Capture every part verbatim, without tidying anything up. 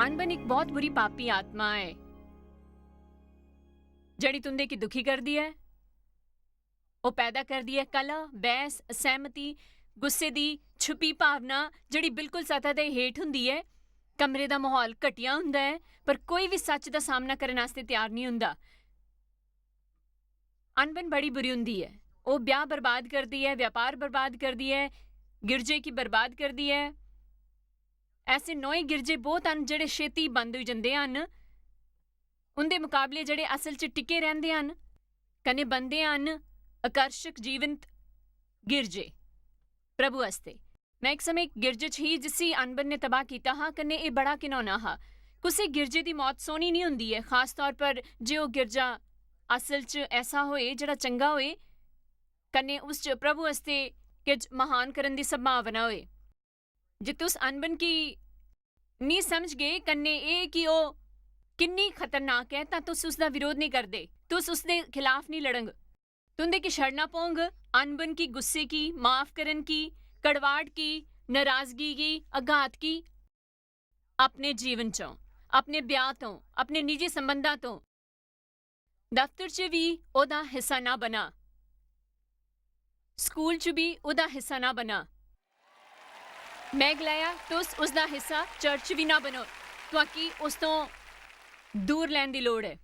अनबन इक बहुत बुरी पापी आत्मा ऐ, जेह्ड़ी तुं'दे गी दुखी करदी ऐ। ओह् पैदा करदी ऐ कलह, बैह्स, असैह्मति, गुस्से दी छुपी भावना, जेह्ड़ी बिल्कुल सतह दे हेठ होंदी ऐ। कमरे दा माहौल घटिया होंदा ऐ, पर कोई बी सच्च दा सामना करने आस्तै त्यार निं होंदा। अनबन बड़ी बुरी होंदी ऐ। ओह् ब्याह् बर्बाद करदी ऐ, व्यापार बर्बाद करदी ऐ, गिरजे गी बर्बाद करदी ऐ। ऐसे नोए गिरजे बहुत हन जेह्ड़े छेती बंद होई जंदे हन, उं'दे मकाबले जेह्ड़े असल च टिके रैंह्दे हन, कन्नै बनदे हन आकर्शक, जीवंत गिरजे प्रभु आस्तै। में इक समें इक गिरजे च ही जिसी अनबन ने तबाह कीता हा, कन्नै एह् बड़ा घिनौना हा। कुसै गिरजे दी मौत सोह्नी निं होंदी ऐ, खास तौर पर जे ओह् गिरजा असल च ऐसा होए जेह्ड़ा चंगा होए, कन्नै उस च प्रभु आस्तै किश महान करन दी संभावना होए। जे तुस अनबन गी निं समझगे, कन्नै एह् कि ओह् किन्नी खतरनाक ऐ, तां तुस उसदा विरोध निं करदे, तुस उसदे खिलाफ निं लड़ंग। तुं'दे गी छड़ना पौंग अनबन गी, गुस्से गी, माफ करन गी, कड़वाहट गी, नाराजगी गी, आघात गी। अपने जीवन चों, अपने ब्याह तों, अपने निजी संबंधां तों, दफ्तर च बी ओह्दा हिस्सा ना बना, स्कूल च बी ओह्दा हिस्सा ना बना। में गलाया, तुस उसदा हिस्सा चर्च च बी ना बनो, तुआकी उस तों दूर लैन दी लोड़ ऐ।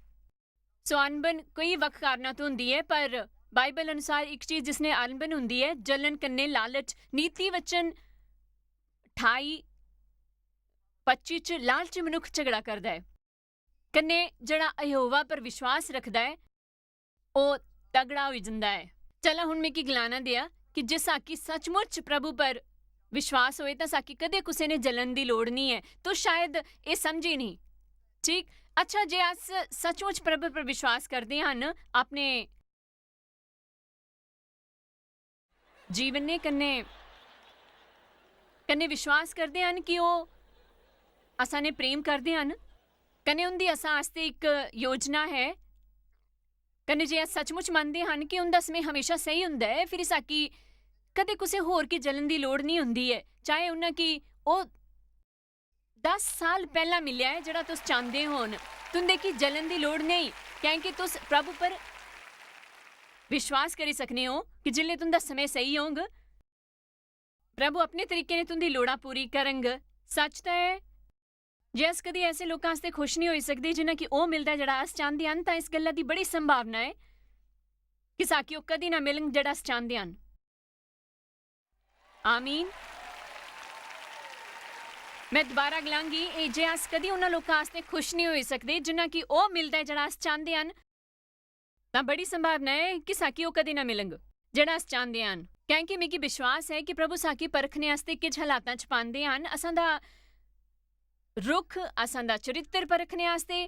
सो अनबन कोई बक्ख कारणा तो होंदी ऐ, पर बाइबल अनुसार इक चीज जिसने अनबन होंदी ऐ, जलन कन्नै लालच। नीति वचन अठाई पच्ची च लालची मनुक्ख झगड़ा करदा ऐ, कन्नै जेह्ड़ा यहोवा पर विश्वास रखदा ऐ, ओह् तगड़ा होई जंदा ऐ। चला, हुन मिगी गलाना देआ कि जे साकी सचमुच प्रभु पर विश्वास होए, तां साकी कदें कुसै ने जलन दी लोड़ निं ऐ। तुस शायद एह् समझे निं। ठीक? अच्छा, जे अस सचमुच प्रभु पर विश्वास करदे हन, अपने जीवन ने कन्नै, कन्नै विश्वास करदे हन कि ओह् असां ने प्रेम करदे हन, कन्नै उं'दी असां आस्तै इक योजना ऐ, कन्नै जे अस सचमुच मनदे हन कि उं'दा समें हमेशा स्हेई होंदा ऐ, फिर साकी कदें कुसै होर गी जलन दी लोड़ निं होंदी ऐ, चाहे उ'नें गी ओह् दस साल पैह्ला मिलेआ ऐ, जेह्ड़ा तुस चांह्दे होन। तुं'दे गी जलन दी लोड़ नेईं, कैंह्‌कि तुस प्रभु पर विश्वास करी सकने ओ कि जिसलै तुं'दा समें स्हेई होंग, प्रभु अपने तरीके ने तुं'दी लोड़ां पूरी करंग। सच ते ऐ, जे अस कदी ऐसे लोकां आस्तै खुश निं होई सकदे जिन्ना कि ओह् मिलदा ऐ जेह्ड़ा अस चांह्‌दे हन, तां इस गल्ला दी बड़ी संभावना ऐ कि साकी ओह् कदी ना मिलन जेह्ड़ा अस चांह्‌दे हन। आमीन। में दोबारा गलांगी, एह् जे अस कदी उन्हां लोकां आस्तै खुश निं होई सकदे जिन्ना कि ओह् मिलदा ऐ जेह्ड़ा अस चांह्‌दे हन, तां बड़ी संभावना ऐ कि साकी ओह् कदी ना मिलंग जेह्ड़ा अस चांह्‌दे हन, कैंह्‌कि मिगी विश्वास ऐ कि प्रभु साकी परखने आस्तै किश हालातां च पांदे हन। असां दा रुख, असां दा चरित्र परखने आस्तै,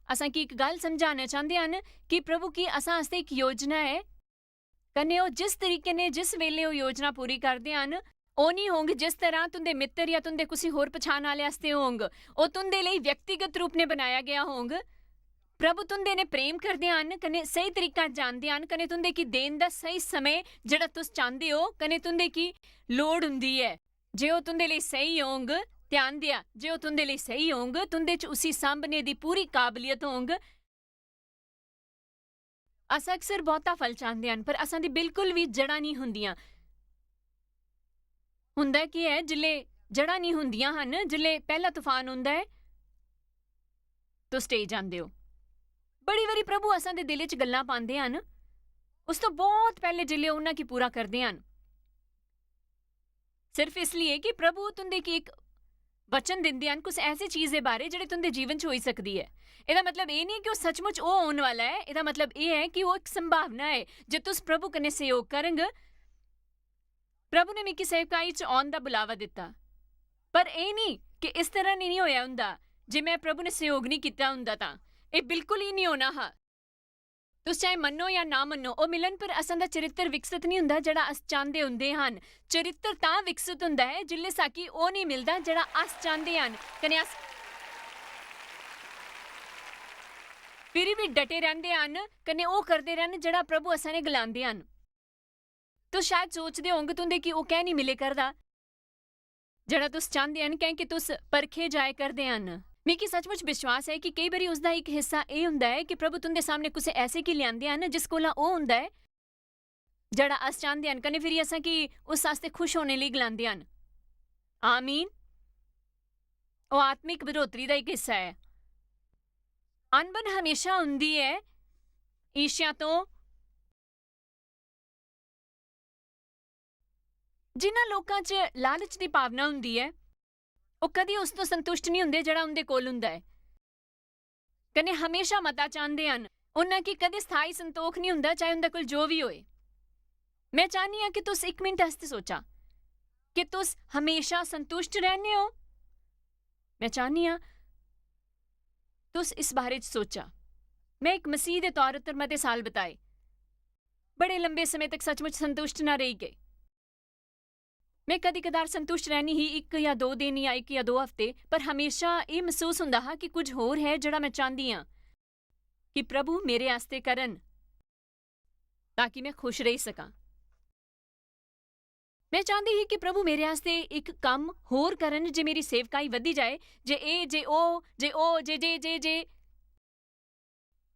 असां की इक गल्ल समझाना चांह्‌दे हन कि प्रभु की असां आस्तै इक योजना ऐ, कन्नै ओह् जिस तरीके ने जिस वेले ओह् योजना पूरी करदे हन, ओह् निं होंग जिस तरह तुं'दे मित्तर जां तुं'दे कुसै होर पछान आह्‌ले आस्तै होंग। ओह् तुं'दे लेई व्यक्तिगत रूप ने बनाया गेआ होंग। प्रभु तुं'दे ने प्रेम करदे हन, कन्नै स्हेई तरीका जानदे हन, कन्नै तुं'दे गी देन दा स्हेई समें जेह्ड़ा तुस चांह्‌दे ओ, कन्नै तुं'दे गी लोड़ होंदी ऐ। जे ओह् तुं'दे लेई स्हेई होंग, ध्यान देआ, जे ओह् तुं'दे लेई स्हेई होंग, तुं'दे च उसी सांभने दी पूरी काबलियत होंग। अस अक्सर बहुता फल चांह्‌दे हन, पर असां दी बिल्कुल बी जड़ां निं होंदियां। हुंदा केह् ऐ, जिसलै जड़ां निं होंदियां हन, जिसलै पैह्ला तूफान औंदा ऐ, तुस ढेई जांदे ओ। बड़ी बारी प्रभु असां दे दिलै च गल्लां पांदे हन, उस तो बहुत पैह्‌ले जिसलै ओह् उन्हां गी पूरा करदे हन। सिर्फ इसलिए कि प्रभु तुं'दे गी इक वचन दिंदे हन कुसै ऐसी चीज दे बारे जेह्‌ड़ी तुं'दे जीवन च होई सकदी ऐ। एह्‌दा मतलब एह् निं कि ओह् सचमुच ओह् होन वाला ऐ, एह्‌दा मतलब एह् ऐ कि ओह् इक संभावना ऐ जे तुस प्रभु कन्नै सैह्‌योग करंग। प्रभु ने मिगी सेवकाई च औन दा बुलावा दित्ता, पर एह् निं कि इस तरह निं होआ होंदा। जे में प्रभु ने सैह्‌योग निं कीता होंदा तां एह् बिल्कुल ई निं होना हा। तुस चाहे मन्नो जां ना मन्नो, ओह् मिलन, पर असां दा चरित्र विकसत निं होंदा जेह्‌ड़ा अस चांह्‌दे होंदे हन। चरित्र तां विकसत होंदा ऐ जिसलै साकी ओह् निं मिलदा जेह्‌ड़ा अस चांह्‌दे हन, कन्नै अस फिर बी डटे रैंह्‌दे हन, कन्नै ओह् करदे रैह्‌न जेह्‌ड़ा प्रभु असां ने गलांदे हन। तुस शायद सोचदे होंग तुं'दे गी ओह् कैं निं मिले करदा जेह्‌ड़ा तुस चांह्‌दे हन, कैंह्‌कि तुस परखे जाए करदे हन। मिगी सचमुच विश्वास ऐ कि केई बारी उसदा इक हिस्सा एह् होंदा ऐ कि प्रभु तुं'दे सामने कुसै ऐसे गी लेआंदे हन जिस कोला ओह् होंदा ऐ जेह्ड़ा अस चांह्दे हन, कन्नै फिरी असें कि उस आस्तै खुश होने लेई गलांदे हन। आमीन। ओह् आत्मिक बढ़ोतरी दा इक हिस्सा ऐ। अनबन हमेशा होंदी ऐ ईर्ष्या तो। जिन्हां लोकां च लालच दी भावना होंदी ऐ, ओह् कदी उस तो संतुष्ट नहीं होंदे जेह्ड़ा उं'दे कोल होंदा ऐ, कन्नै हमेशा मता चांह्दे हन। उन्हां गी कदें स्थाई संतोख नहीं होंदा, चाहे उं'दे कोल जो भी होए। मैं चाह्न्नी आं कि तुस इक मिनट आस्तै सोचा कि तुस हमेशा संतुष्ट रैह्ने ओ। मैं चाह्न्नी आं तुस इस बारे च सोचा। मैं इक मसीह दे तौर उप्पर मते साल बताए, बड़े लंबे समें तक सचमुच संतुष्ट ना रेही गए। मैं कदी-कदार संतुष्ट रैह्नी ही, इक या दो दिन या इक या दो हफ्ते, पर हमेशा एह् मसूस होंदा हा कि कुछ होर है जेह्ड़ा मैं चांह्दी आं कि प्रभु मेरे आस्तै करन, ताकि मैं खुश रेही सकां। मैं चांह्दी ही कि प्रभु मेरे आस्तै इक कम्म होर करन, जे मेरी सेवकाई बधी जाए, जे एह्, जे ओह्, जे ओह्, जे, जे, जे, जे।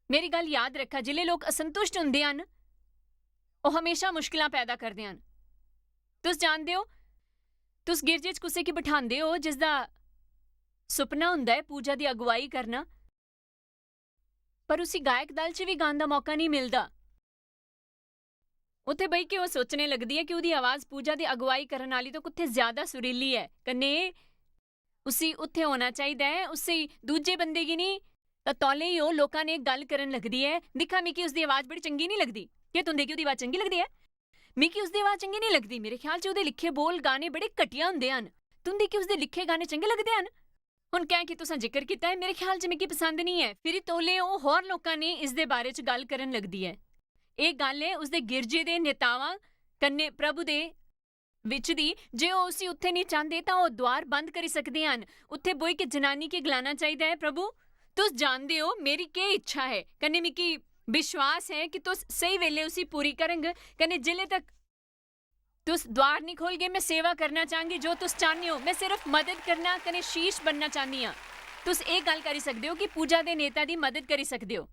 मेरी गल्ल याद रक्खा, जिसलै लोक असंतुष्ट होंदे हन, ओह् हमेशा मुश्किलां पैदा करदे हन। तुस जानदे ओ, तुस गिरजे च कुसै गी बठांदे ओ जिसदा सुपना होंदा ऐ पूजा दी अगुवाई करना, पर उसी गायक दल च बी गान दा मौका नेईं मिलदा। उत्थै बेही के ओह् सोचने लगदी ऐ कि ओह्दी आवाज पूजा दी अगुवाई करन आह्ली तो कुत्थै ज्यादा सुरीली ऐ। कन्नै उसी उत्थै होना चाहिदा ऐ, उसी दूजे बंदे गी नेईं। तां तौले ही ओह् लोकां ने गल्ल करन लगदी ऐ, "दिक्खा, मिगी उसदी आवाज बड़ी चंगी नेईं लगदी।" "केह् तुं'दे गी ओह्दी आवाज चंगी लगदी ऐ?" "मिगी उसदी आवाज चंगी नेईं लगदी। मेरे ख्याल च ओह्दे लिखे बोल गाने बड़े घटिया होंदे हन।" "तुं'दे गी उसदे लिखे गाने चंगे लगदे हन?" हुन कैं कि तुसें जिक्र कीता ऐ, मेरे ख्याल च मिगी पसंद नेईं ऐ। फिरी तौले ओह् होर लोकां ने इसदे बारे च गल्ल करन लगदी ऐ। एह् गल्ल ऐ उसदे गिरजे दे नेतावां कन्नै प्रभु दे बिच दी, जे ओह् उसी उत्थै नेईं चांह्दे, तां ओह् द्वार बंद करी सकदे हन। उत्थै बोही के जनानी गी गलाना चाहिदा ऐ, "प्रभु, तुस जानदे ओ मेरी केह् इच्छा ऐ, कन्नै मिगी विश्वास ऐ कि तुस स्हेई बेल्लै उसी पूरी करंग, कन्नै जिसलै तक तुस द्वार निं खोलगे, में सेवा करना चाह्‌गी जो तुस चाह्‌न्ने ओ। में सिर्फ मदद करना कन्नै शीश बनना चाह्‌न्नी आं।" तुस एह् गल्ल करी सकदे ओ कि पूजा दे नेता दी मदद करी सकदे ओ।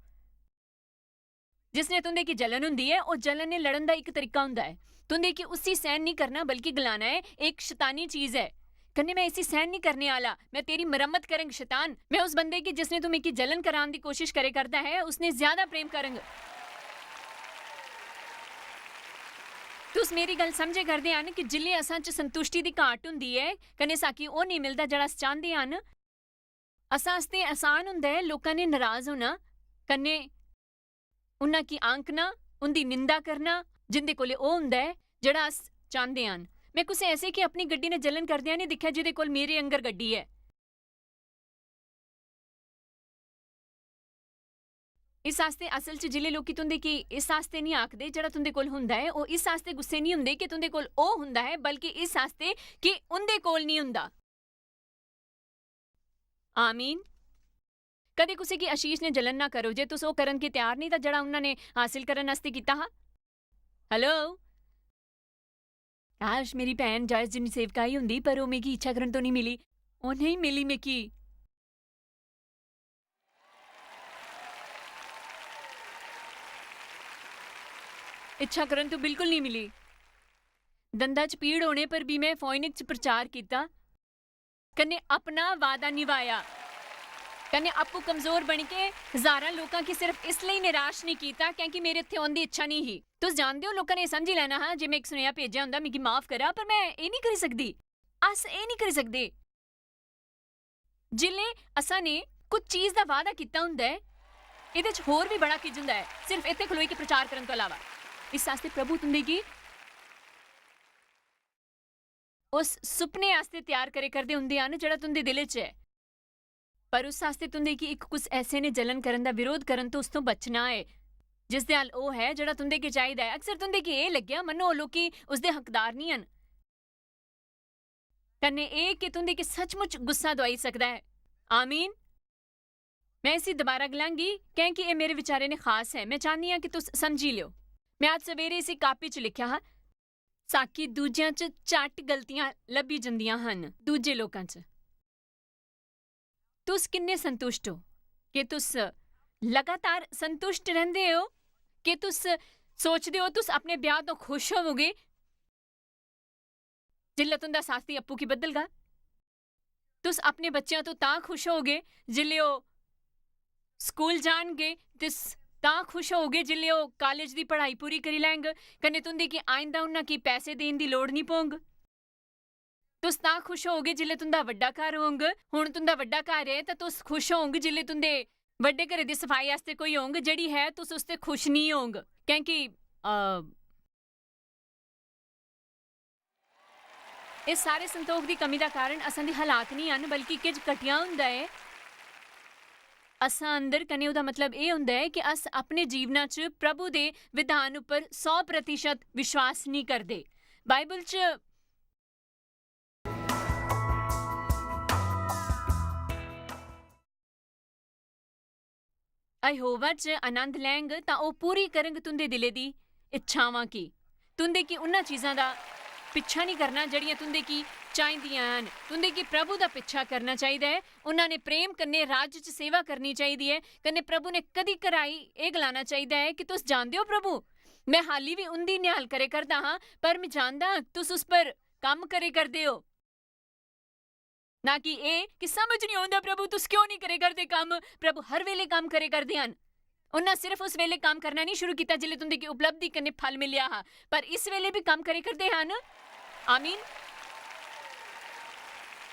जिसने तुं'दे गी जलन होंदी ऐ, ओह् जलन ने लड़न दा इक तरीका होंदा ऐ। तुं'दे गी उसी सैह्न नेईं करना, बल्कि गलाना ऐ, "एह् इक शतानी चीज ऐ, कन्नै में इसी सैह्न नेईं करने आह्‌ला। में तेरी मरम्मत करंग, शतान। में उस बंदे गी, जिसने तू मिगी जलन करान दी कोशश करे करदा ऐ, उसने ज्यादा प्रेम करंग।" तुस मेरी गल्ल समझे करदे हन कि जिसलै असां च संतुष्टि दी घाट होंदी ऐ, कन्नै साकी ओह् नेईं मिलदा जेह्‌ड़ा अस चांह्‌दे हन, असां आस्तै आसान होंदा ऐ लोकां ने नराज होना, कन्नै उन्हां गी आंकना, उं'दी निंदा करना, जिं'दे कोले ओह् होंदा ऐ जेह्‌ड़ा अस चांह्‌दे हन। में कुसै ऐसे गी अपनी गड्डी ने जलन करदे नेईं दिक्खेआ जिं'दे कोल मेरे आंगर गड्डी ऐ। इस आस्तै असल च जिसलै लोकी तुं'दे गी इस आस्तै नेईं आखदे जेह्‌ड़ा तुं'दे कोल होंदा ऐ, ओह् इस आस्तै गुस्से नेईं होंदे कि तुं'दे कोल ओह् होंदा ऐ, बल्कि इस आस्तै कि उं'दे कोल नेईं होंदा। आमीन। कदें कुसै गी आशीष ने जलन ना करो। जे तुस ओह् करन गी त्यार नेईं, तां जेह्‌ड़ा उन्हां ने हासल करन आस्तै कीता हा। हेलो, काश, मेरी भैन जॉयस जिन्नी सेवकाई होंदी, पर ओह् मिगी इच्छा करन तो नेईं मिली। ओह् नेईं मिली मिगी। इच्छा करन तो बिल्कुल नेईं मिली। दंदा च पीड़ होने पर भी में फोइनिक्स च प्रचार कीता, कन्नै अपना वादा निभाया, कन्नै आपूं कमजोर बनी के हजारां लोकां गी सिर्फ इस लेई निराश नेईं कीता क्योंकि मेरे इत्थै औन दी इच्छा नेईं ही। तुस जानदे ओ, लोकां ने एह् समझी लैना हा जे में इक सुनेहा भेजेआ होंदा, मिगी माफ करा, पर में एह् नेईं करी सकदी। अस एह् नेईं करी सकदे। जिसलै असां ने कुछ चीज दा वादा कीता होंदा ऐ, एह्‌दे च होर बी बड़ा किश होंदा ऐ, सिर्फ इत्थै खलोई के प्रचार करन तो अलावा। इस आस्तै प्रभु तुं'दे गी उस सुपने आस्तै त्यार करे करदे होंदे हन जेह्‌ड़ा तुं'दे दिलै च ऐ। पर उस आस्तै तुं'दे गी इक कुस ऐसे ने जलन करन दा विरोध करन तो उस तो बचना ऐ, जिसदे हल ओह् ऐ जेह्‌ड़ा तुं'दे गी चाहिदा ऐ। अक्सर तुं'दे गी एह् लग्गेआ मन्नो ओह् लोकी उसदे हकदार निं हन। कन्नै एह् कि तुं'दे गी सचमुच गुस्सा दोआई सकदा ऐ। आमीन। में इसी दोबारा गलांगी, कैंह्‌कि एह् मेरे विचारे ने खास ऐ। में चाह्‌न्नी आं कि तुस समझी लेओ। में अज्ज सवेरे इसी कापी च लिखेआ हा। साकी दूजेआं च झट्ट गलतियां लब्भी जंदियां हन, दूजे लोकां च। तुस किन्ने संतुष्ट ओ? क्या तुस लगातार संतुष्ट रैंह्दे ओ? क्या तुस सोचदे ओ तुस अपने ब्याह् तो खुश होवोगे जिसलै तुं'दा साथी अप्पू गी बदलगा? तुस अपने बच्चें तो तां खुश होगे जिसलै ओह् स्कूल जानगे, ते स-, तां खुश होगे जिसलै ओह् कालेज दी पढ़ाई पूरी करी लैंग, कन्नै तुं'दे गी आइंदा उन्ना गी पैसे देन दी लोड़ निं पौंग। तुस तां खुश होगे जिसलै तुं'दा बड्डा घर होंग। हुन तुं'दा बड्डा घर ऐ, तां तुस खुश होंग जिसलै तुं'दे बड्डे घरै दी सफाई आस्तै कोई होंग, जेह्ड़ी है तुस उसते खुश निं होंग, क्योंकि, अ, इस सारे संतोख दी कमी दा कारण असां दे हालात निं हन, बल्कि किश घटिया हुंदा ऐ असां अंदर। कन्नै ओह्दा मतलब एह् हुंदा ऐ कि अस अपने जीवना च प्रभु दे विधान उप्पर सौ प्रतिशत विश्वास निं करदे। बाइबल च यहोवा च आनंद लैंग, तां ओह् पूरी करंग तुं'दे दिलै दी इच्छावां गी। तुं'दे गी उन्ना चीजां दा पिच्छा निं करना जेह्ड़ियां तुं'दे गी चाहिदियां हन। तुं'दे गी प्रभु दा पिच्छा करना चाहिदा ऐ। उन्ना ने प्रेम कन्नै राज्य च सेवा करनी चाहिदी ऐ। कन्नै प्रभु ने कदी कराई एह् गलाना चाहिदा ऐ कि तुस जानदे ओ प्रभु, में हाली बी उं'दी निहाल करे करदा हां, पर में जानदा हां तुस उस पर कम्म करे करदे ओ। ना कि एह् कि समझ निं औंदा, "प्रभु, तुस क्यों निं करे करदे कम्म?" प्रभु हर वेले कम्म करे करदे हन। उन्ना सिर्फ उस वेले कम्म करना निं शुरू कीता जिसले तुं'दे गी उपलब्धि कन्नै फल मिलेआ हा, पर इस वेले बी कम्म करे करदे हन। आमीन।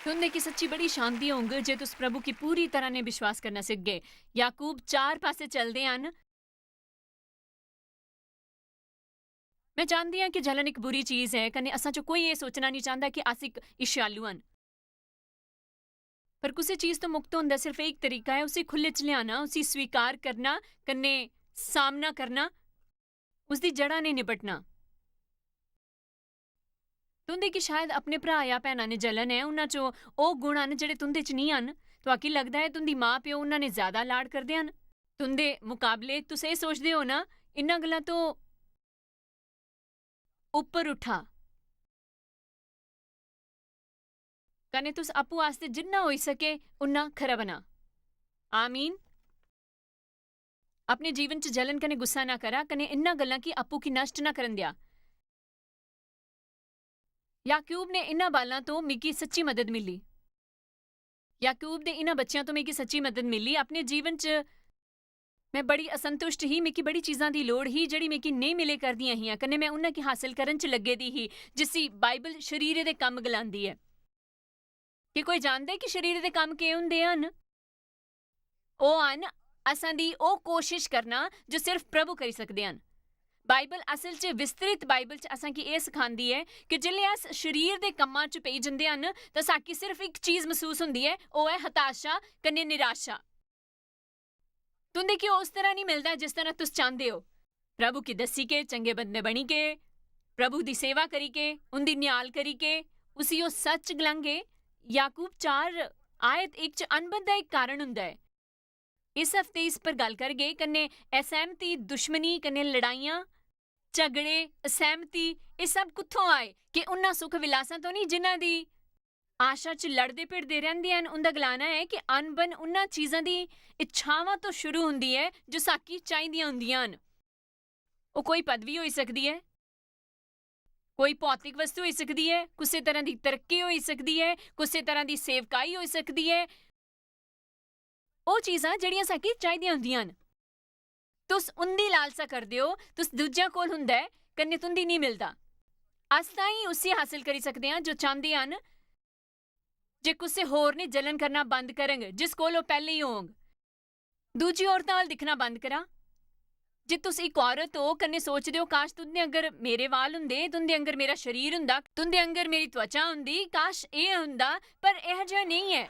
तुं'दे गी सच्ची बड़ी शांति होंग जे तुस प्रभु गी पूरी तरह ने विश्वास करना सिखगे। याकूब चार पासे चलदे हन। मैं जानदी आं कि जलन इक बुरी चीज ऐ, कन्नै असां चों कोई एह् सोचना निं चांह्दा कि अस इक ईर्ष्यालु हन। पर कुसै चीज तो मुक्त होने दा सिर्फ इक तरीका ऐ, उसी खु'ल्ले च लेआना, उसी स्वीकार करना, कन्नै सामना करना, उसदी जड़ा ने निपटना। तुं'दे गी शायद अपने भ्राऽ जां भैनां ने जलन ऐ, उन्हां चों ओह् गुण हन जेह्ड़े तुं'दे च निं हन। तुआकी लगदा ऐ तुं'दी मां-प्यो उन्हां ने ज्यादा लाड करदे हन। तुं'दे मकाबले तुस एह् सोचदे ओ ना, इन्ना गल्लां तो उप्पर उठा। कन्नै तुस आपूं आस्तै जिन्ना होई सके उन्ना खरा बना। आमीन। अपने जीवन च जलन कन्नै गुस्सा ना करा, कन्नै इन्ना गल्लां गी आपूं गी नष्ट ना करन देआ। याकूब ने इन्ना बालां तो मिगी सच्ची मदद मिली। याकूब दे इन्हां बच्चें तो मिगी सच्ची मदद मिली। अपने जीवन च मैं बड़ी असंतुष्ट ही, मिगी बड़ी चीजां दी लोड़ ही जेह्ड़ी मिगी नेईं मिले करदियां हियां, कन्नै मैं उन्हां गी हासल करन च लग्गे दी ही, जिसी बाइबल शरीरे दे कम्म गलांदी ऐ। कि कोई जानदा ऐ कि शरीरे दे कम्म केह् हुंदे हन? ओह् हन असां दी ओह् कोशिश करना जो सिर्फ प्रभु करी सकदे हन। बाइबल असल च, विस्तृत बाइबल च असां गी एह् सखांदी ऐ कि जिसलै अस शरीर दे कम्मां च पेई जंदे हन, तां साकी सिर्फ इक चीज मसूस हुंदी ऐ, ओह् ऐ हताशा कन्नै निराशा। तुं'दे गी ओह् उस तरह निं मिलदा जिस तरह तुस चांह्दे ओ। प्रभु गी दस्सी के, चंगे बंदे बनी के, प्रभु दी सेवा करी के, उं'दी निहाल करी के, उसी ओह् सच्च गलांगे। याकूब चार आयत इक च अनबन दा इक कारण हुंदा ऐ। इस हफ्ते इस पर गल्ल करगे, कन्नै असैह्मती, दुश्मनी, कन्नै लड़ाइयां, झगड़े, असैह्मती, एह् सब कुत्थों आए? कि उन्ना सुख विलासां तो निं जिन्हां दी आशा च लड़दे भिड़दे रैंह्दे हन? उं'दा गलाना ऐ कि अनबन उन्हां चीजां दी इच्छावां तो शुरू हुंदी ऐ जो साकी चाहिदियां हुंदियां हन। ओह् कोई पदवी होई सकदी ऐ, कोई भौतिक वस्तु होई सकदी ऐ, कुसै तरह दी तरक्की होई सकदी ऐ, कुसै तरह दी सेवकाई होई सकदी ऐ। ओह् चीजां जेह्ड़ियां साकी चाहिदियां हुंदियां न। तुस उं'दी लालसा करदे ओ, तुस दूजेआं कोल हुंदा ऐ, कन्नै तुं'दी निं मिलदा। अस तां ई उसी हासल करी सकदे आं जो चांह्दे हन जे कुसै होर ने जलन करना बंद करग, जिस कोल ओह् पैह्लें ई होग। दूजी औरतां अल दिक्खना बंद करा। जे तुस इक औरत ओ कन्नै सोचदे ओ, "काश तुं'दे आंगर मेरे वाल हुंदे, तुं'दे आंगर मेरा शरीर हुंदा, तुं'दे आंगर मेरी त्वचा हुंदी, काश एह् हुंदा," पर एह् जेहा नेईं ऐ।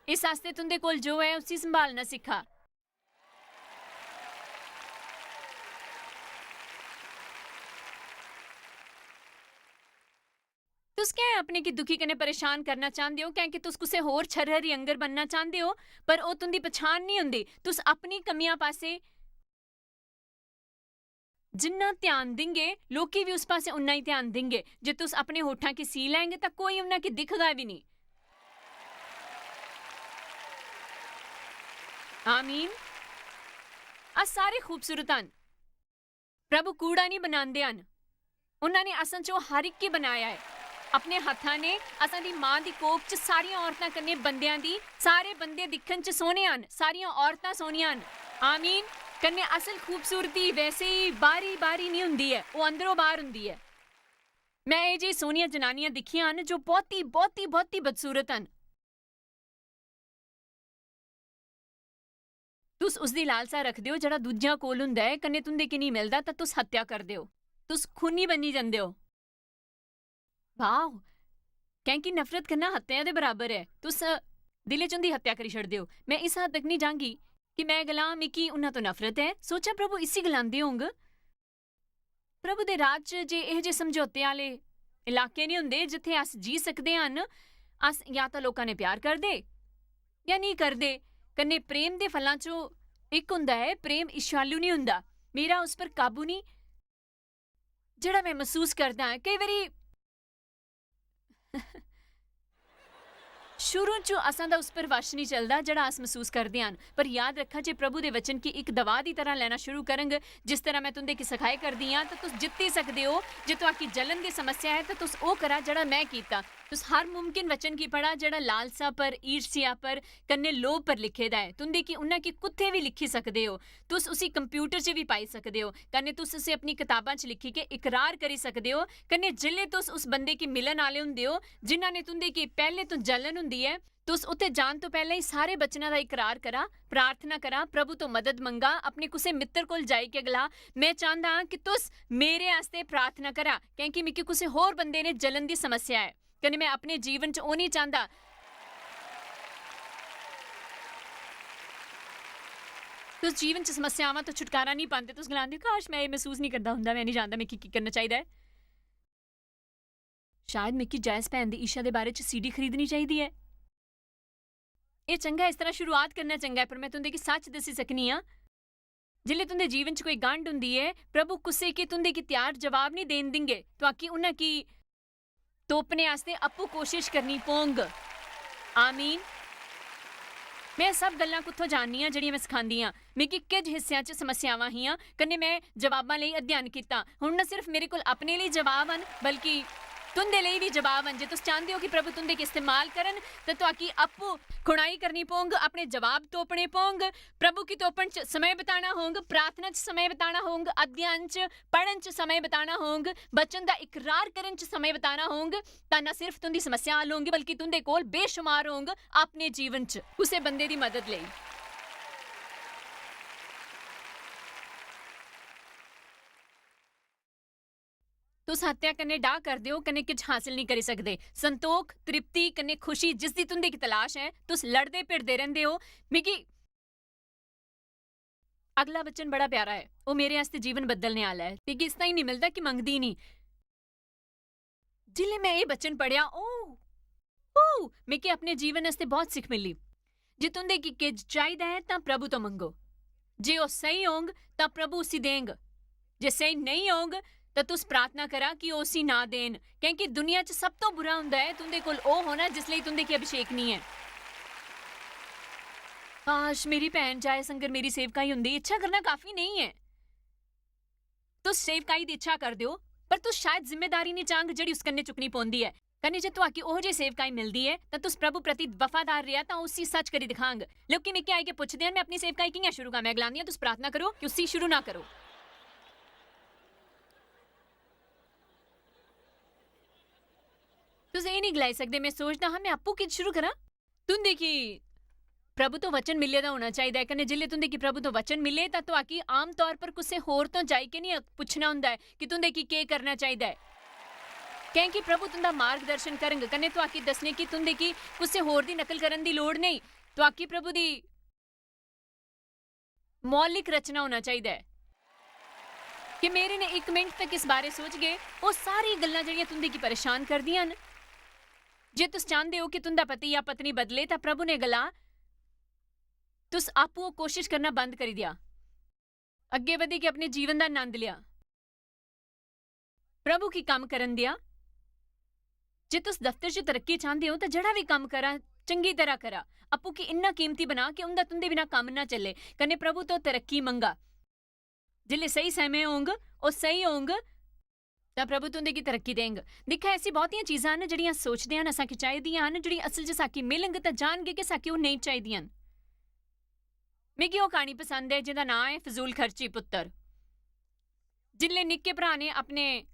इस आस्तै तुं'दे कोल जो ऐ, उसी संभालना सिक्खा। तुस कैं अपने गी दुखी कन्नै परेशान करना चांह्दे ओ? कैंकि तुस कुसै होर छरहरी आंगर बनना चांह्दे ओ, पर ओह् तुं'दी पछान निं होंदी। तुस अपनी कमियां पासै जिन्ना ध्यान दिंगे, लोकी बी उस पासै उन्ना ही ध्यान दिंगे। जे तुस अपने होठां गी सी लैंगे, तां कोई उन्ना गी दिखगा बी निं। आमीन। अस सारे खूबसूरत हन। प्रभु कूड़ा नहीं बनांदे हन। उन्हां ने असां चों हर इक गी बनाया ऐ। अपने हत्थां ने असां दी मां दी कोख च सारियां औरतां कन्नै बंदेआं दी, सारे बंदे दिक्खन च सोह्ने हन, सारियां औरतां सोह्नियां हन। आमीन। कन्नै असल खूबसूरती वैसे ही बारी बारी नहीं हुंदी ऐ, ओह् अंदरों बाहर हुंदी ऐ। मैं एह् जेही सोह्नियां जनानियां दिक्खियां हन जो बहुत ही, बहुत ही, बहुत ही बदसूरत हन। तुस उसदी लालसा रखदे ओ जेह्ड़ा दूजेआं कोल हुंदा ऐ, कन्नै तुं'दे गी नेईं मिलदा, तां तुस हत्या करदे ओ। तुस खूनी बनी जंदे ओ। वाह! कैंह् कि नफरत करना हत्या दे बराबर ऐ। तुस, अ, दिलै च उं'दी हत्या करी छड़दे ओ। में इस हद तक निं जांगी कि में गलां, "मिगी उन्हां तो नफरत ऐ।" सोचां, प्रभु इसी गलांदे होंग। प्रभु दे राज च जे एह जे समझौते आह्ले इलाके निं हुंदे जित्थै अस जी सकदे हन, अस या तां लोकां ने प्यार करदे या नेईं करदे। कन्नै प्रेम दे फलां चों इक हुंदा ऐ, प्रेम इच्छालु निं हुंदा। मेरा उस पर काबू निं, जेह्ड़ा में मसूस करदा आं। केई बारी शुरू च असां दा उस पर वश निं चलदा जेह्ड़ा अस मसूस करदे हन, पर याद रखा जे प्रभु दे वचन गी इक दवा दी तरह लैना शुरू करंग। जिस तरह मैं तुं'दे गी सखाए करदी आं, तां तुस जित्ती सकदे ओ। जे तुआकी जलन दी समस्या ऐ, तां तुस ओह् करा जेह्ड़ा मैं कीता। तुस हर मुमकिन वचन गी पढ़ा जेह्ड़ा लालसा पर, ईर्ष्या पर, कन्नै लोभ पर लिखे दा ऐ। तुं'दे गी उन्ना गी कुत्थै बी लिखी सकदे ओ। तुस उसी कंप्यूटर च बी पाई सकदे ओ, कन्नै तुस उसी अपनी कताबां च लिखी के इकरार करी सकदे ओ। कन्नै जिसलै तुस उस बंदे गी मिलन आह्ले हुंदे ओ, जिन्ना ने तुं'दे गी पैह्ले तो जलन हुंदी ऐ, तुस उत्थै जान तो पैह्लें ही सारे वचनां दा इकरार करा, प्रार्थना करा, प्रभु तो मदद मंगा, अपने कुसै मित्तर कोल जाई के गला, "मैं चांह्दा आं कि तुस मेरे आस्तै प्रार्थना करा, क्योंकि मिगी कुसै होर बंदे ने जलन दी समस्या ऐ।" कन्नै मैं अपने जीवन च ओह् निं चांह्दा। तुस जीवन च समस्यावां तो छुटकारा निं पांदे। तुस गलांदे ओ, "काश, मैं एह् मसूस निं करदा हुंदा, मैं निं जानदा मिगी की करना चाहिदा ऐ।" शायद मिगी जायस भैन दी ईशा दे बारे च सीडी खरीदनी चाहिदी ऐ। एह् चंगा ऐ, इस तरह शुरुआत करना चंगा ऐ, पर मैं तुं'दे गी सच्च दस्सी सकनी आं, जिसलै तुं'दे जीवन च कोई गंढ हुंदी ऐ, प्रभु कुसै गी तुं'दे गी त्यार जवाब निं देन दिंगे, तुआकी उन्हां गी तोपने आस्तै अप्पू कोशिश करनी पौंग। आमीन। मैं सब गल्लां कुत्थों जाननी आं जेह्ड़ियां मैं सखांदी आं? मिगी किश हिस्सेआं च समस्यावां हियां, कन्नै मैं जवाबां लेई अध्ययन कीता। हुन न सिर्फ मेरे कोल अपने लेई जवाब हन, बल्कि तुं'दे लेई बी जवाब हन। जे तुस चांह्दे ओ कि प्रभु तुं'दे गी इस्तेमाल करन, ते तुआकी अप्पू खुनाई करनी पौंग, अपने जवाब तोपने पौंग, प्रभु गी तोपन च समय बिताना होंग, प्रार्थना च समय बिताना होंग, अध्ययन च, पढ़न च समय बिताना होंग, वचन दा इकरार करन च समय बिताना होंग, तां न सिर्फ तुं'दी समस्या हल होंगी, बल्कि तुं'दे कोल बेशुमार होंग अपने जीवन च कुसै बंदे दी मदद लेई। तुस हत्या कन्नै डाह करदे ओ, कन्नै किश हासल नेईं करी सकदे। संतोख, तृप्ति कन्नै खुशी जिसदी तुं'दे गी तलाश ऐ, तुस लड़दे भिड़दे रैंह्दे ओ। मिगी अगला वचन बड़ा प्यारा ऐ, ओह् मेरे आस्तै जीवन बदलने आह्ला ऐ। मिगी इस ताईं निं मिलदा कि मंगदी निं। जिसलै में एह् वचन पढ़ेआ, ओह्, ओह्, मिगी अपने जीवन आस्तै बहुत सिक्ख मिली। जे तुं'दे गी किश चाहिदा ऐ, तां प्रभु तो मंगो। जे ओह् स्हेई होंग, तां प्रभु उसी देंग। जे स्हेई नेईं होंग, तां तुस प्रार्थना करा कि ओह् उसी ना देन, क्योंकि दुनिया च सब तो बुरा हुंदा ऐ, तुं'दे कोल ओह् होना जिस लेई तुं'दे गी अभिषेक निं ऐ। काश, मेरी भैन जाए संगर मेरी सेवकाई हुंदी। इच्छा करना काफी नेईं ऐ। तुस सेवकाई दी इच्छा करदे ओ, पर तुस शायद जिम्मेदारी निं चांग जेह्ड़ी उस कन्नै चुक्कनी पौंदी ऐ। कन्नै जे तुआकी ओह् जे सेवकाई मिलदी ऐ, तां तुस प्रभु प्रति वफादार रेहा, तां उसी सच करी दिखांग। लोकी मिगी आई के पुछदे हन, "मैं अपनी सेवकाई कि'यां शुरू करां?" मैं गलांदी आं, "तुस प्रार्थना करो कि उसी शुरू ना करो।" तुस एह् निं गलाई सकदे, "मैं सोचदा हा, मैं आपूं किश शुरू करां।" तुं'दे गी प्रभु तो वचन मिले दा होना चाहिदा ऐ, कन्नै जिसलै तुं'दे गी प्रभु तो वचन मिले, तां तुआकी आम तौर पर कुसै होर तो जाई के निं पुच्छना होंदा ऐ कि तुं'दे गी केह् करना चाहिदा ऐ, कैंह् कि प्रभु तुं'दा मार्गदर्शन करंग, कन्नै तुआकी दस्सने कि तुं'दे गी कुसै होर दी नकल करन दी लोड़ नेईं। तुआकी प्रभु दी मौलिक रचना होना चाहिदा ऐ। कि मेरे ने इक मिंट तक इस बारे सोचगे, ओह् सारी गल्लां जेह्ड़ियां तुं'दे गी परेशान करदियां न, जे तुस चांह्दे ओ कि तुं'दा पति या पत्नी बदले, तां प्रभु ने गला, "तुस आपूं ओह् कोशिश करना बंद करी देआ। अग्गें बधी के अपने जीवन दा नंद लेआ। प्रभु गी कम्म करन देआ।" जे तुस दफ्तर च तरक्की चांह्दे ओ, तां जेह्ड़ा बी कम्म करा, चंगी तरह करा, अप्पू गी इन्ना कीमती बना कि उंदा तुंदे बिना कम्म ना चले। कन्नै प्रभु तो तरक्की मंगा। जिसले सही समें होंग, ओह सही होंग, तां प्रभु तुंदे गी तरक्की देंग। दिक्खा, ऐसी बहुतियां चीजां न जेह्ड़ियां सोचदे हन असांगी चाहिदियां हन, जेह्ड़ी असल च साकी मिलंग तां जानगे कि साकी ओह नेईं चाहिदियां न। मिगी ओह क्हानी पसंद ऐ जेह्दा नांऽ ऐ फजूल खर्ची पुत्तर। जिसले निक्के भ्राऽ ने अपने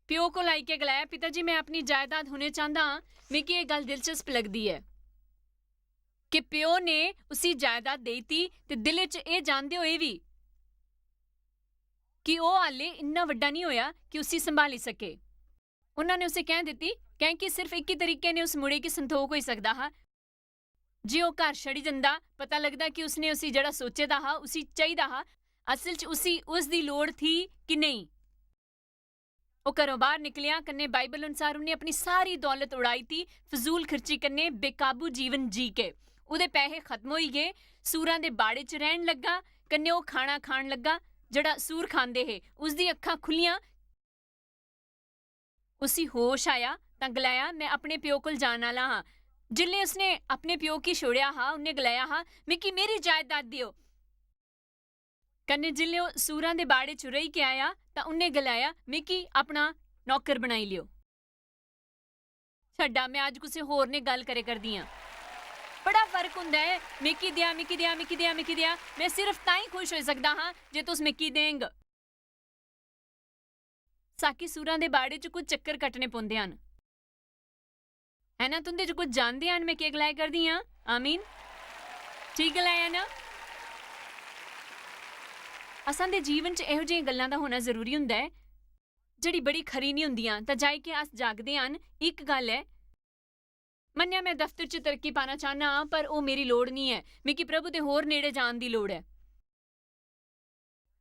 प्यो कोल आइयै गलाया, "पिता जी, मैं अपनी जायदाद हुने चांह्दा हां।" मिगी एह गल्ल दिलचस्प लगदी ऐ कि प्यो ने उसी जायदाद देई दित्ती ते दिलै च एह जानदे होए बी कि ओह हाले इन्ना बड्डा निं होआ कि उसी संभाली सके। उन्होंने उसे कैंह् दित्ती? कैंह् कि सिर्फ इक ही तरीके ने उस मुड़े गी संतोख होई सकदा हा जे ओह घर छड़ी जंदा। पता लगदा कि उसने उसी जेह्ड़ा सोचे दा हा, उसी चाहिदा हा, असल च उसी उसदी लोड़ थी कि नेईं। ओह घरों बाहर निकलेआ, कन्नै बाइबल अनुसार उन्नै अपनी सारी दौलत उड़ाई ती, फजूल खर्ची कन्नै बेकाबू जीवन जी के। ओहदे पैहे खत्म होई गे। सूरां दे बाड़े च रैहन लग्गा, कन्नै ओह खाना खान लग्गा जेह्ड़ा सूर खांदे हे। उसदी अक्खां खु'ल्लियां। उसी होश आया तां गलाया, "मैं अपने प्यो कोल जान आह्ला हां।" जिसलै उसने अपने प्यो गी छोड़ेआ हा, उन्नै गलाया हा, "मिगी मेरी जायदाद देओ।" कन्नै जिसलै ओह सूरां दे बाड़े च रेही के आया तां उन्नै गलाया, "मिगी अपना नौकर बनाई लेओ।" छड्डा, मैं अज्ज कुसै होर ने गल्ल करे करदी आं। बड़ा फर्क हुंदा ऐ, "मिगी देआ, मिगी देआ, मिगी देआ, मिगी देआ।" मैं सिर्फ तां ई खुश होई सकदा हां जे तुस मिगी देंग। साकी सूरां दे बाड़े च कुछ चक्कर कट्टने पौंदे हन, है ना? तुंदे च कुछ जानदे हन मैं केह् गलाया करदी आं? आमीन। ठीक गलाया ना? असां दे जीवन च एहो जेहियां गल्लां दा होना जरूरी हुंदा ऐ, जेह्ड़ी बड़ी खरी निं हुंदियां। तां जाई के अस जागदे हन, इक गल्ल ऐ, मन्नेआ, मैं दफ्तर च तरक्की पाना चाह्न्ना आं, पर ओह् मेरी लोड़ निं ऐ। मिगी प्रभु दे होर नेड़े जान दी लोड़ ऐ।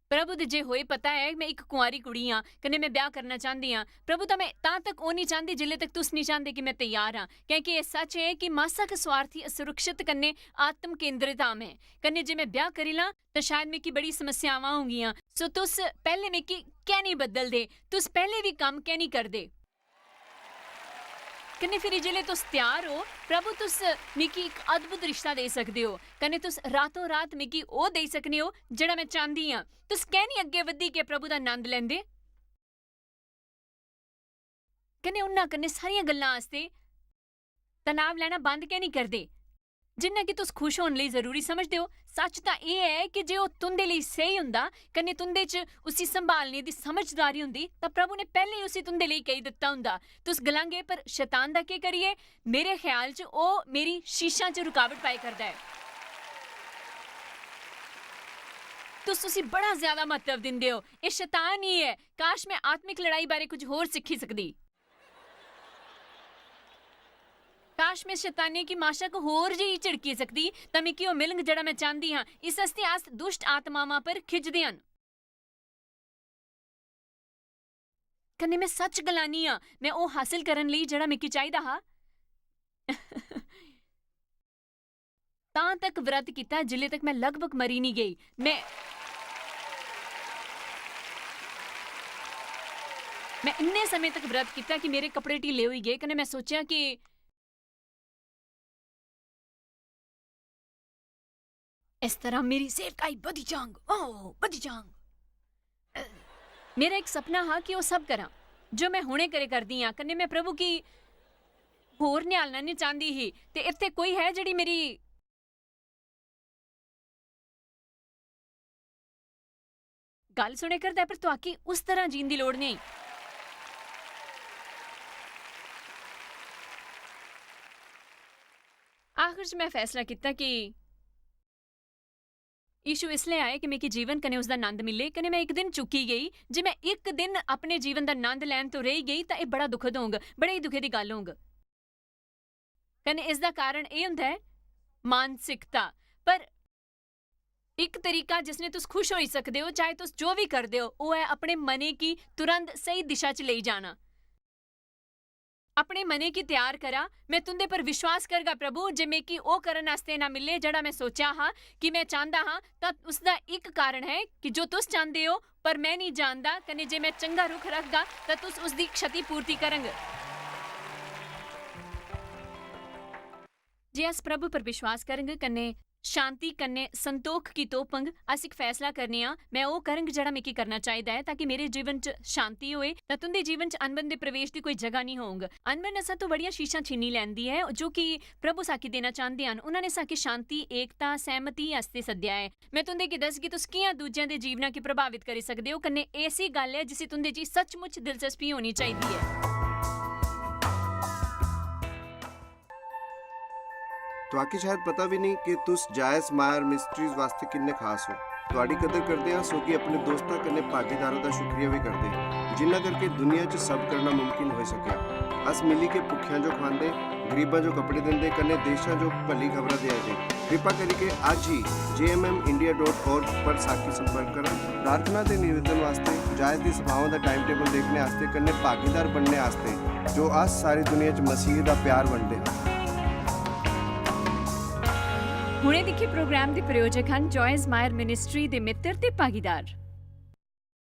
प्रभु दे जे होए पता ऐ, मैं इक कुंवारी कुड़ी आं, कन्नै मैं ब्याह करना चांह्दी आं। प्रभु, तां मैं तां तक ओह् निं चांह्दी, जिल्ले तक तुस निं चांह्दे कि मैं तैयार आं। कैंह् कि एह् सच्च ऐ कि मासा क स्वार्थी, असुरक्षित कन्नै आत्म केंद्रित आं मैं। कन्नै जे मैं ब्याह करी लां, तां शायद मिगी बड़ी समस्यावां होंगियां। सो तुस पैह्ले मिगी कैं निं बदलदे? तुस पैह्ले बी कम्म कैं निं करदे? कन्नै फिरी जिसलै तुस त्यार ओ, प्रभु, तुस मिगी इक अद्भुत रिश्ता देई सकदे ओ, कन्नै तुस रातों रात मिगी ओह् देई सकने ओ जेह्ड़ा मैं चांह्दी आं। तुस कैं निं अग्गें बधी के प्रभु दा नंद लैंदे? कन्नै उन्ना कन्नै सारियां गल्लां आस्तै तनाव लैना बंद कैं निं करदे? जिन्ना कि तुस खुश होने लेई जरूरी समझदे ओ, सच्च तां एह् ऐ कि जे ओह् तुं'दे लेई स्हेई हुंदा, कन्नै तुं'दे च उसी संभालने दी समझदारी हुंदी, तां प्रभु ने पैह्लें गै उसी तुं'दे लेई कही दित्ता हुंदा। तुस गलांगे, "पर शैतान दा केह् करिए? मेरे ख्याल च ओह् मेरी शीशां च रुकावट पाए करदा ऐ।" तुस उसी बड़ा ज्यादा म्हत्तव दिंदे ओ। एह् शैतान ही ऐ। काश, मैं आत्मिक लड़ाई बारै कुछ होर सिक्खी सकदी। काश, मैं शैतानै गी माशा क होर जेही झिड़की सकदी, तां मिगी ओह् मिलंग जेह्ड़ा मैं चांह्दी हां। इस आस्तै अस दुष्ट आत्मावां पर खिजदे हन। कन्नै मैं सच्च गलानी आं, मैं ओह् हासल करन लेई जेह्ड़ा मिगी चाहिदा हा, तां तक व्रत कीता जिल्ले तक मैं लगभग मरी निं गेई। मैं, मैं इन्ने समें तक व्रत कीता कि मेरे कपड़े ढीले होई गे, कन्नै मैं सोचेआ कि इस तरह मेरी सेवकाई बधी जांग, ओ, बधी जांग। मेरा इक सपना हा कि ओह् सब करां जो मैं हुने करे करदी आं, कन्नै मैं प्रभु गी होर निहालना निं चांह्दी ही। ते इत्थै कोई है जेह्ड़ी मेरी गल्ल सुने करदा ऐ, पर तुआकी उस तरह जीन दी लोड़ नेईं। आखिर च मैं फैसला कीता कि यीशु इसलेई आए कि मिगी जीवन कन्नै उसदा नंद मिले, कन्नै मैं इक दिन चुकी गेई। जे मैं इक दिन अपने जीवन दा नंद लैन तो रेही गेई, तां एह् बड़ा दुखद होंग, बड़े ही दुखे दी गल्ल होंग। कन्नै इसदा कारण एह् होंदा ऐ मानसिकता। पर इक तरीका जिसने तुस खुश होई सकदे ओ, चाहे तुस जो बी करदे ओ, ओह् ऐ अपने मनै गी तुरंत स्हेई दिशा च लेई जाना। अपने मनै गी त्यार करा। मैं तुं'दे पर विश्वास करगा, प्रभु, जे मिगी ओह् करन आस्तै ना मिले जेह्ड़ा मैं सोचेआ हा कि मैं चांह्दा हा, तां उसदा इक कारण ऐ कि जो तुस चांह्दे ओ, पर मैं निं जानदा, कन्नै जे मैं चंगा रुख रखगा, तां तुस उसदी क्षति पूर्ति करंग। जे अस प्रभु पर विश्वास करंग कन्नै शांति कन्नै संतोख गी तोपंग, अस इक फैसला करने आं, "मैं ओह् करंग जेह्ड़ा मिगी करना चाहिदा ऐ, ताकि मेरे जीवन च शांति होए, तां तुं'दे जीवन च अनबन दे प्रवेश दी कोई जगह निं होंग।" अनबन असां तो बड़ियां शीशां छीनी लैंदी ऐ, जो कि प्रभु साकी देना चांह्दे हन। उन्होंने साकी शांति, एकता, सैहमति आस्तै सद्देआ ऐ। मैं तुं'दे गी दसगी, तुस कि'यां दूजें दे जीवना गी प्रभावित करी सकदे ओ, कन्नै ऐसी गल्ल ऐ, जिसी तुं'दे च सचमुच दिलचस्पी होनी चाहिदी ऐ। तुआकी शायद पता भी नहीं कि तुस जायस मायर मिस्ट्रीज वास्ते किन्ने खास हो। तुआडी कदर करदे आं, सो कि अपने दोस्तां कन्नै भागीदारां दा शुक्रिया भी करदे आं, जिन्ना करके दुनिया च सब करना मुमकिन होई सकेआ। अस मिली के भुक्खेआं जो खवांदे, गरीबां जो कपड़े दिंदे, कन्नै देशां जो भली खबरां देआ दे। कृपा करियै अज्ज ही J M M India dot org पर साकी संपर्क करो। प्रार्थना ते निवेदन वास्ते, जायस दी सभावां दा टाइम टेबल देखने आस्तै, कन्नै भागीदार बनने आस्तै, जो अस सारी दुनिया च मसीह दा प्यार बंडदे हां। हुणे दिक्खे प्रोग्राम दे प्रायोजक हन जॉयस मायर मिनिस्ट्री दे मित्र ते भागीदार।